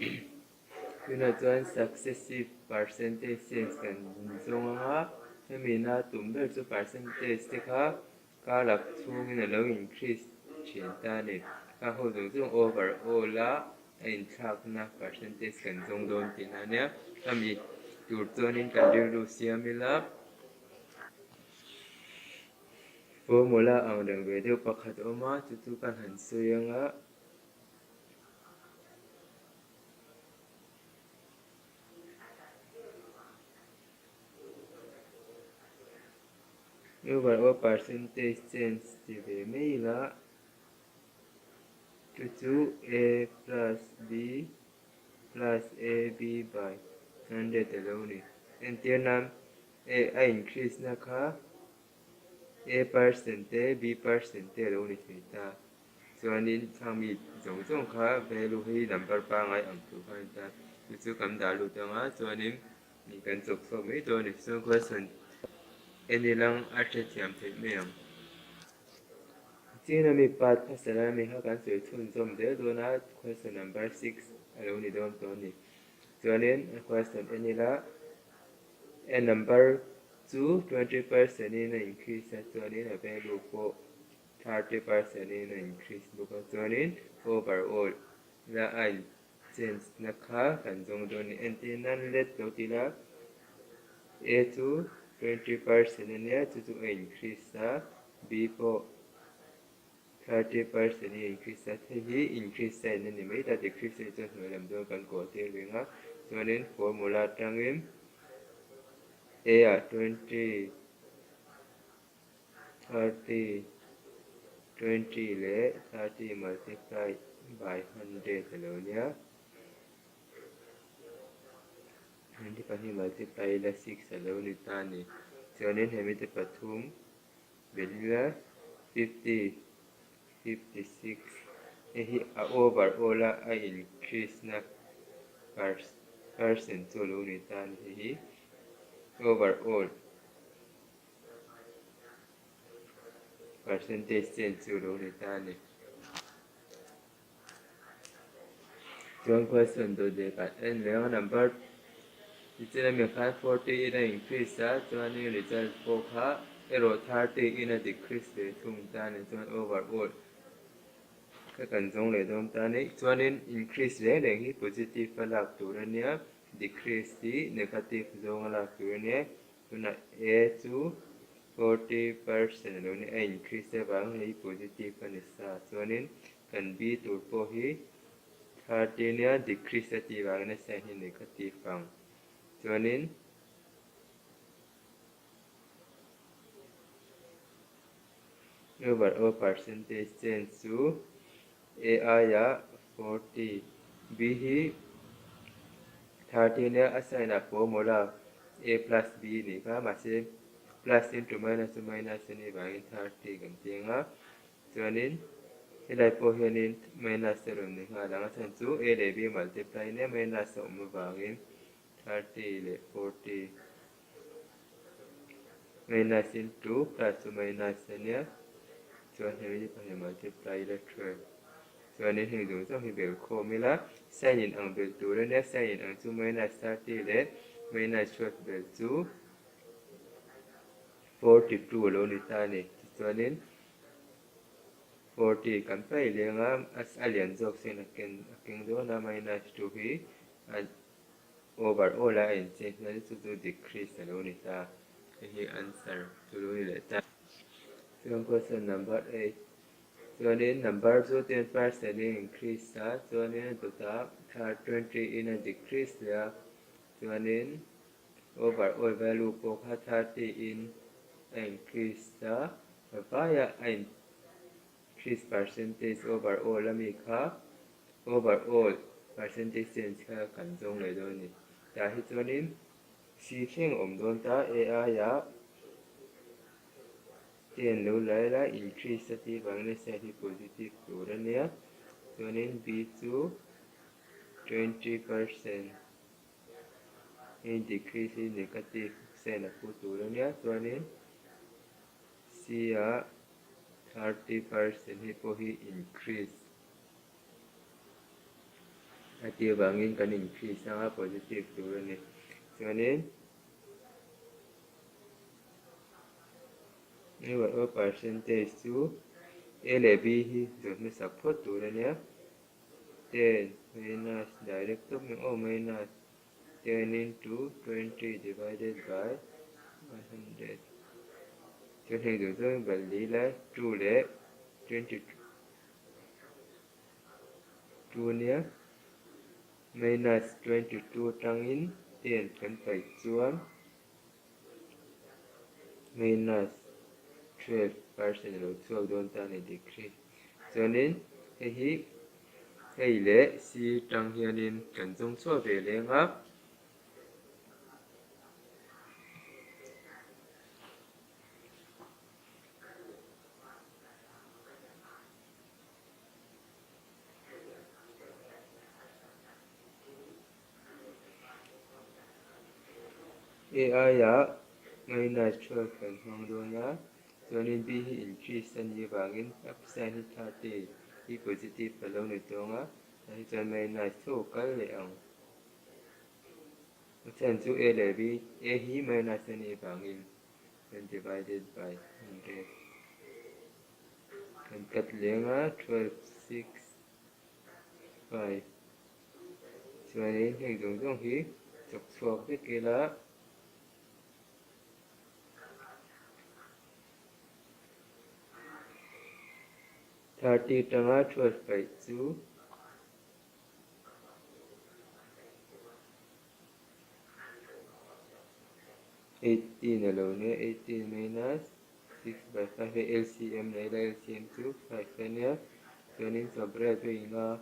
Tunah chuan successive percentage change kan zawng ang a, hemi na tum ber chu percentage te kha karlak chhungin a lo increase thin ta a ni. Kha ho zawng zawng overall a a inthlakna percentage kan zawng dawn tihna a nia. Khami tur chuanin kan rilru siam ila. Formula ang reng ve deuh pakhat a awm a, chu chu kan han sawi ang a. Overall percentage change ti ve mai ila chu chu A plus B plus AB by 100 a lo ni. Entir nan A a increase na kha A percent te B percent te a lo ni thei ta. Chuanin khang mi zawng zawng kha value hi number pangngai ang tur kha a ni ta. Chu chu kan dah lut ang a, chuanin kan chawk chhuak mai dawn a ni. Chuan question en ilang a hrethiam theih mai ang. China mi part hmasa lai ami kha kan sawi chhunzawm zel dawn a, question number 6 a lo ni dawn tawh a ni. Chuanin a question en ila a number chu 20% in a increase a, chuanin a value pawh 30% in a increase bawk a, chuanin overall la a in change na kha kan zawng dawn a ni. Entir nan let lo ti ila A chu 20% a nia chu chu a increase a, B pawh 30% in a increase a, hei hi increase sign a ni mai ta, decrease sign chuan hnuai lam dawn kan kawh tir reng a, chuanin formula atangin A ah 20 30, 20 leh 30 multiply by 100 a lo nia. 20 pahnih multiply ila 6 a lo ni ta a ni. Chuanin hemi te pathum belh ila 50, 56 hei hi a overall a a increase na percent chu a lo ni ta a ni. Hei hi overall. Percentage chen chu lo ni ta a ni. Chuan question dawt leh kan en leh a number tichin ami khan 40 in a increase a chuanin result pawh kha erawh 30 in a decrease ve thung ta a ni chuan overall kha kan zawng leh dawn ta a ni. Chuanin increase reng reng hi positive a lak tur a nia decrease hi negative zawng a lak tur a nia. Tunah A chu 40% a lo ni a increase avang hei positive a ni sa chuanin kan B tur pawh hi 30 nia decrease a tih vangin a sign hi negative ang chuanin overall percentage change chu A aiah 40, B hi 30 nia a sign ah formula A plus B nih kha mahse plus into minus chu minus a nih vangin 30 kan ti ang a, chuanin helai pawh hianin minus a rawn ni nghal ang a chhan chu A leh B multiply nia minus a awm avangin 30 leh 40 minus into plus chu minus a nia chuan hemi hi pahnih multiply ila 12 chuanin heng zawng zawng hi bel khawm ila sign in ang belh tur a nia sign in ang chu minus 30 leh minus 12 belh chu 42 a lo ni ta a ni tichuanin 40 kan paih leng a a lian zawk sign a ken a keng dawn a minus 2 hi a Overall a en che hian chu chu decrease a lo ni ta. Hei hi answer chu lo ni leh ta. Chuan question number 8 chuanin number chu 10% in increase a chuanin a dawtah thar 20 in a decrease leh a chuanin overall value pawh kha 30 in a increase a vaiah a increase percentage overall ami kha Overall percentage change kha kan zawng leh dawn a ni. Tah hi chuanin C thleng awm dawn ta A aiah ten lo la ila increase a tih vangin a sign hi positive tur a nia. Chuanin B chu 20% hei decrease hi negative sign a pu tur a nia. Chuanin C ah 30% hei pawh hi increase. A tih avangin kan increase anga positive tur a ni. Chuanin overall percentage chu A leh B hi zawt hmasak phawt tur a nia. 10 minus direct tawp mai aw minus 10 into 20 divided by 100 chuan hei duh zawng belh ni ila 2 leh 22 nia minus 22 atangin 10 kan paih chuan minus 12% a lo chhuak dawn ta a ni decrease chuanin hei hi hei leh c tang hianin kan zawng chhuak ve leng a. A aiah minus 12 kan hmang dawn a, chuanin B hi increase a nih avangin up sign hi 30 hi positive a lo ni tawng a, tah hi chuan minus tho kal leh ang. A chhan chu A leh B, A hi minus a nih avangin kan divided by 100 kan cut leng a, 12 6 5. Chuanin heng zawng zawng hi chawk chhuak vek ila 30 tanga 12 paih chu 18 a lo nia, 18 minus 6 by 5 hei LCM nei ila LCM chu 5 a nia chuanin sawmriat vei nga.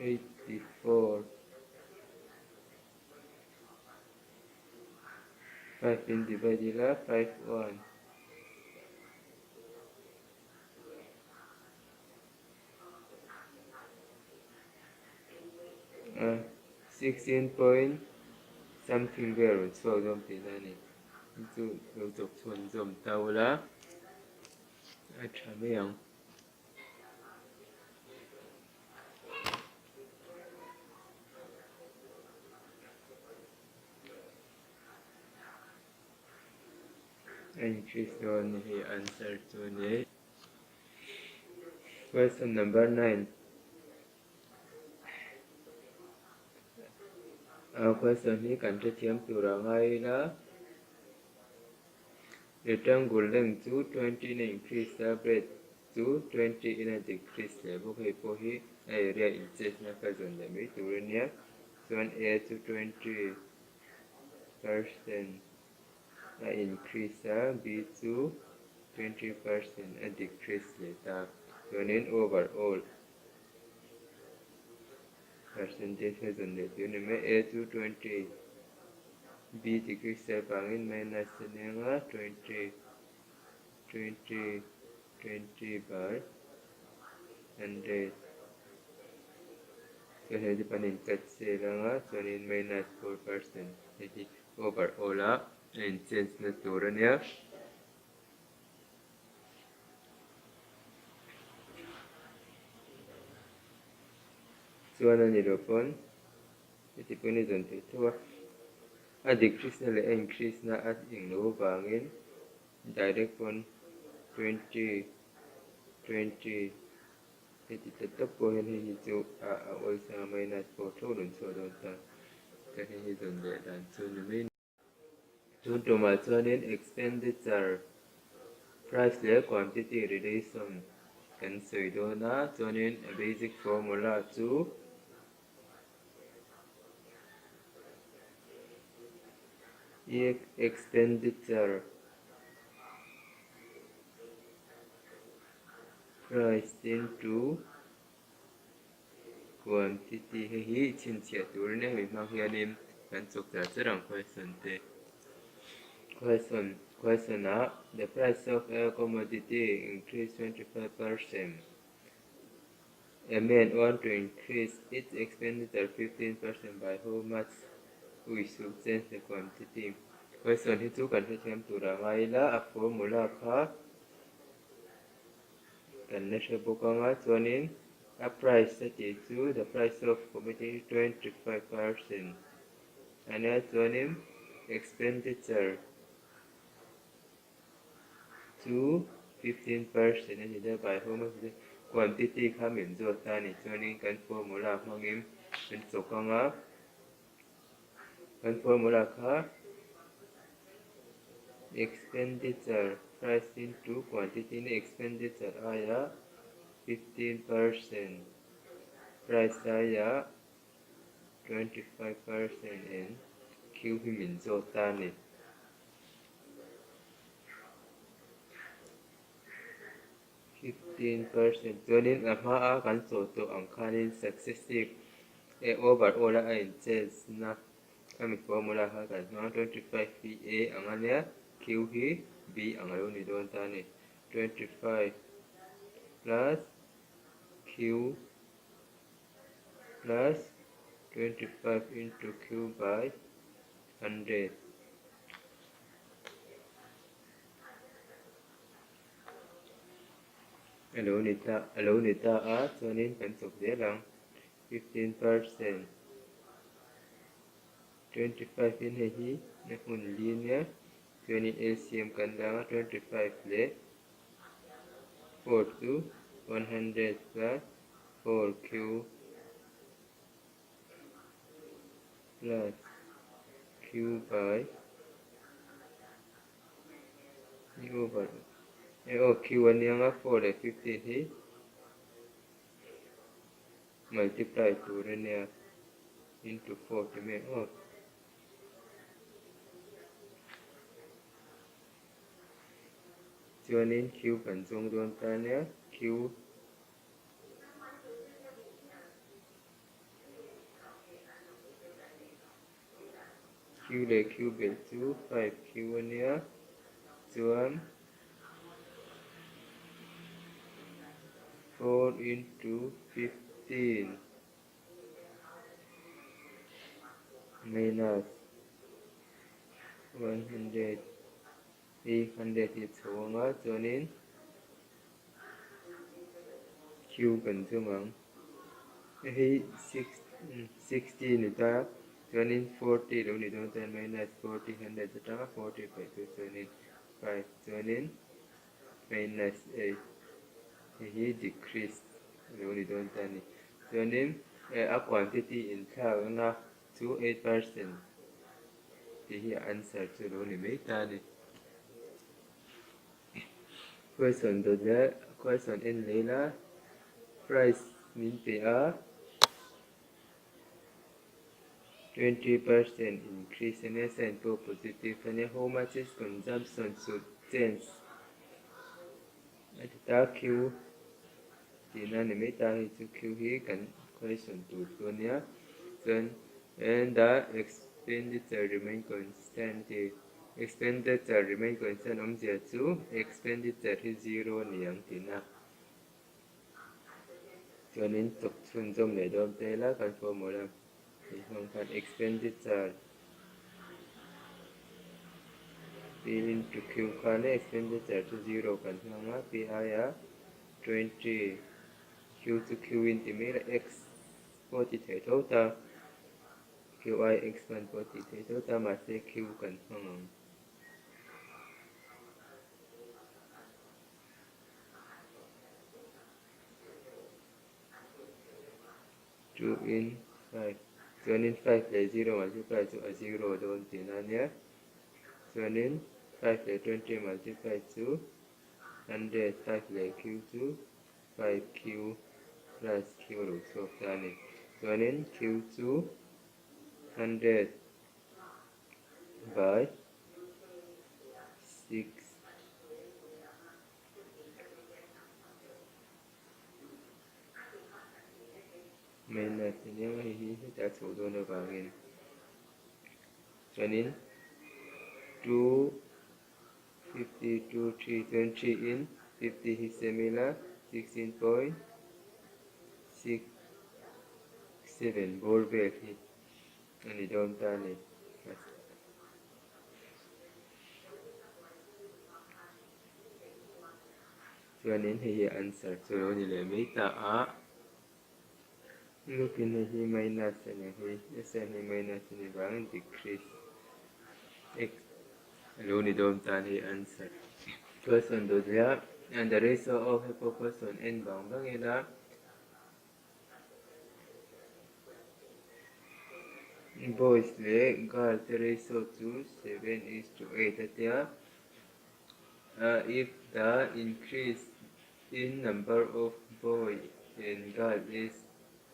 84 5 in divide ila 5 1 16 point something vel rawn chhuak zawm tihna a ni. Chu lo chawk chhuan zawm ta ula a tha mai ang. A increase dawn ni hi answer chu a ni. Question number 9. A question hi kan hrethiam tur a ngai ila. Rectangle length chu 20 in a increase a, breadth chu 20 in a decrease leh bawk. Hei pawh hi a area increase na ka zawn leh mai tur a nia. Chuan A chu 20 percent a increase a, B chu 20% a decrease leh ta. Chuanin overall percentage a zawn leh tur a ni mai. A chu 20, B decrease avangin minus a leng a, 20, 20, 20 by 100. Chuan hei chu kan incut sel anga chuanin minus 4% hei hi overall a a in change na tur a nia. Chuan a ni lo pawn heti pawhin a zawn theih tho a, a decrease na leh a increase na a englo avangin direct pawn 20 20 Heti tlat tlat pawh hian hei hi chu a a awlsam a minus pawh tho rawn chhuah dawn ta. Chuan hei hi zawn leh dan chu ni mai. Tun tumah chuanin expenditure, price leh quantity relation kan sawi dawn a, chuanin a basic formula chu expenditure Price into quantity hei hi chhinchhiah turin hemi hmang hianin kan chawk char char ang question te. Question question ah the price of a commodity increase 25%. A man want to increase its expenditure 15% by how much? We should change the quantity. Question hi chu kan hrethiam tur a ngai ila, a formula kha kan la hre bawk ang a, chuanin a price a tih chu the price of commodity hi 25% a nia, chuanin expenditure chu 15% a ni daih by how much the quantity kha min zawt ta a ni, chuanin kan formula hmangin kan chawk ang a. Kan formula kha expenditure price into quantity in expenditure aia 15% price aia 25% in Q hi min zawt ta a ni. 15% chuanin a hmaa kan chaw tawh ang khanin successive eh overall a a in change na khami formula kha kan hmang a 25 hi A ang a nia Q hi B ang a lo ni dawn ta a ni 25 plus Q plus 25 into Q by 100. A lo ni ta a lo ni ta a chuanin kan chawp zel ang 15% 25 in hei hi na hmun li ania chuanin LCM kan dang a 25 leh 4 chu 100 plus 4q plus q by Ni over e aw Q a nia nga 4 leh 15 hi multiply tur a nia into 4 ti mai aw. Chuanin Q kan zawng dawn ta nia Q Q leh Q belh chu 5Q a nia, chuan 4 into 15 minus 100 hi 100 hi chho ang a, chuanin Q kan zawng ang. Hei 60 ni ta a, chuanin 40 lo ni dawn chuan minus 40 hundred atanga 40 paih tur chuanin 5 chuanin minus 8 hei hi decrease lo ni dawn ta a ni. Chuanin a quantity inthlakna chu 8% tih hi a answer chu lo ni mai ta a ni. Question dawt leh question en leh ila price min pe a 20% increase ania sign pawh positive ania how much is consumption should change a ti ta Q tihna a ni mai ta hei chu Q hi kan question tur chu ania chuan and the expenditure remain constant tih. Expenditure remain constant awmzia chu expenditure hi zero a ni ang tihna. Chuanin chawk chhunzawm leh dawn te ila kan formula tih hmang khan expenditure P into Q khan expenditure chu zero kan hmang a, P aia 20, Q chu Q in ti mai ila X pawh ti thei tho ta. Qi expand pawh tih theih tho ta mahse Q kan hmang ang. 2 in 5 chuanin 5 leh 0 multiply chu a 0 dawn tihna ania chuanin 5 leh 20 multiply chu 100 5 leh Q chu 5Q plus Q lo chhuak ta a ni. Chuanin Q chu 100 by 6 minus a nia hei hi hetah chhoh dawn avangin chuanin 2 52 3 chuan 3 in 50 hi sem ila 16.67 bawr vel hi a ni dawn ta a ni. Chuanin hei hi answer chu lo ni leh mai ta a. Lookin hei hi minus a ni hei a sign hi minus a ni vangin decrease x a lo ni dawn tan hei answer. Question dawt leh a the ratio of hei pawh question en vang vang ila boys leh girl te ratio chu 7:8 a tia if the increase in number of boy and girl is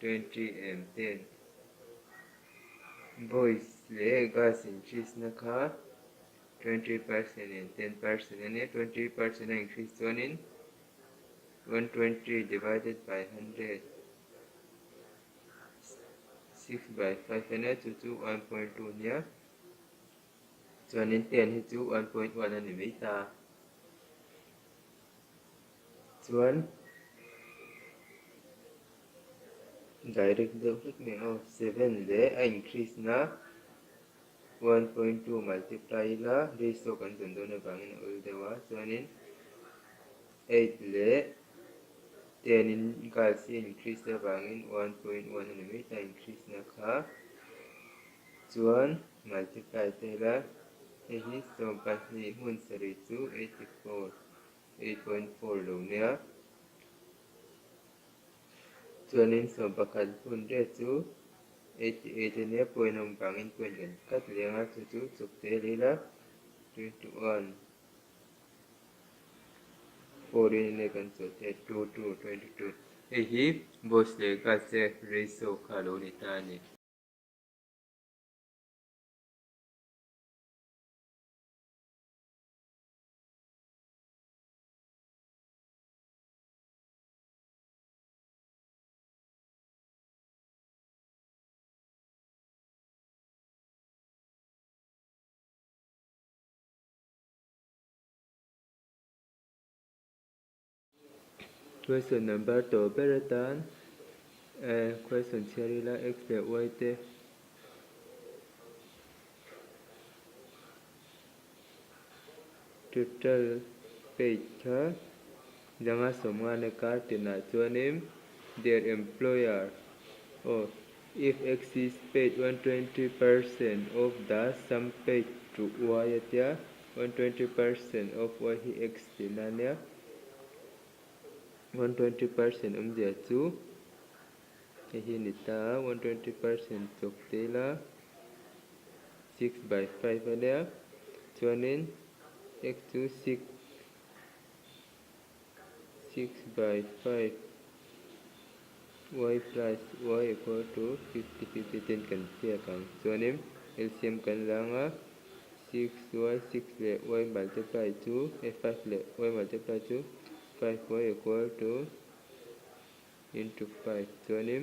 20 and 10 boys leh girls increase na kha 20% and 10% a nia 20% a increase chuanin 120 divided by 100 6 by 5 a nia chu chu 1.2 nia chuanin 10 hi chu 1.1 a ni mai ta. Chuan direct deuh hlek mai aw 7 leh a increase na 1.2 multiply ila ratio kan zawn dawn avangin a awl deuh a chuanin 8 leh 10 in girls hi increase avangin 1.1 a ni mai ta increase na kha chuan multiply ta ila hei hi 12 hmun sarih chu 84 8.4 lo nia chuanin 11 hmun riat chu 88 a nia point awm vangin point kan cut leng a chu chu chuk tel ila 21 4 in ania kan chawh te 2 2 22 hei hi boys leh girls te ratio kha a lo ni ta a ni. Question number tawh ber atan question chhiar ila x leh y te total paid kha danga sawmngana kar tinah chuanin their employer aw if x is paid 120% of the sum paid to y a tia 120% of y hi x tihna ania 120% awmzia chu hei hi a ni ta a 120% chawk te ila 6 by 5 a nia chuanin x chu 6 6 by 5 y plus y equal to 50 50 ten kan ziak ang chuanin LCM kan la anga 6y 6 leh y multiply chu 5 leh y multiply chu 5y equal to into 5 chuanin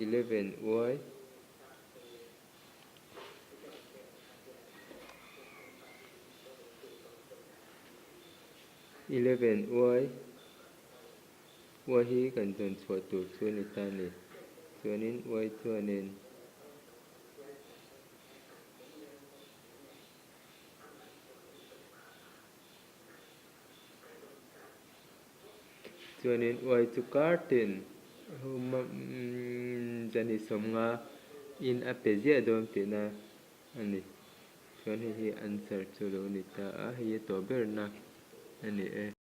11y 11y y hi kan zawn chhuah tur chu a ni ta a ni chuanin y chuanin Chuanin uai chu kar tin zani sawmnga in a pe ziah dawn tihna a ni. Chuan hei hi answer chu lo ni ta a, hei hi a tawh berna a ni e.